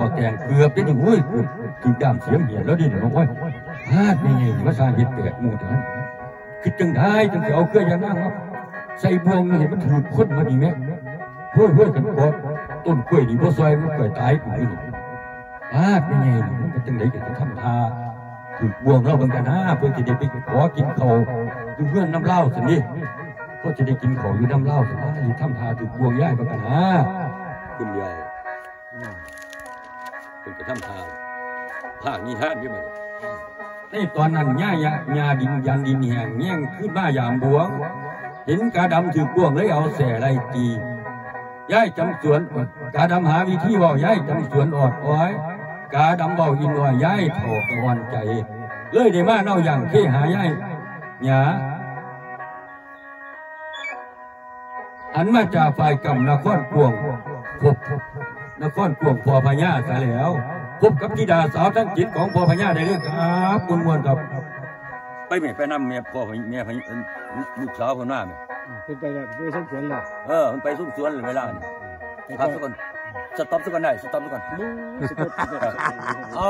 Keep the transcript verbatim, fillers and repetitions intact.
บ่แกงเกือบได้นี่ โอ้ย เกือบถืกด้ามเสียมเหียนแล้วนี่เนาะ โอ้ย พลาดแม่ใหญ่มาสร้างเฮ็ดแปลกหมู่เด้อ คิดจั่งใดจั่งสิเอาเครือยานางมาใส่บ่วงนี่ให้มันถืกคนมานี่แหม โอ้ย โอ้ย คันกอดต้นกล้วยนี่บ่ซอยมันกล้วยตายกูนี่ พลาดแม่ใหญ่นี่ มันเป็นจั่งใด๋ก็สิทำท่าถืกบ่วงลาวเบิ่งกันนา เพิ่นสิได้ไปขอกินข้าวอยู่เฮือนนำลาวซั่นเด้ เพิ่นสิได้กินข้าวอยู่นำลาวซั่นนา สิทำท่าถืกบ่วงยายเบิ่งกันนา ขึ้นเดียว เพิ่นก็ทำท่า พานิทานอยู่บัดนี้ ในตอนนั้นย่า ย่า ย่าดิน ยันดินแห้ง แย่งคืนมายามบ่วง เห็นกาดำถืกบ่วงเลยเอาแส้ไล่ตี ยายจำสวน กาดำหาวิธีเว้ายายจำสวนออดอ้อย กาดำเว้าอีน้อยยายเฒ่ากะอ่อนใจ เลยได้มาเนาย่างเคหายายหยา หันมาจากฝ่ายกำนครกวาง พบนครกวางพ่อพญาซะแล้ว พบกับธิดาสาวทั้งเจ็ดของพ่อพญาได้เลยครับ ม่วนๆครับ ไปแม่ ไปนำแม่พ่อแม่พญา ลูกสาวเพิ่นมาแม่ เพิ่นไปแล้ว เพิ่นไปส่งสวนแล้ว เออ เพิ่นไปส่งสวนแล้วเวลานี่ ไปก่อน พักซะก่อน สต็อปซะก่อนได้ สต็อปซะก่อน บู๊ สต็อป เอา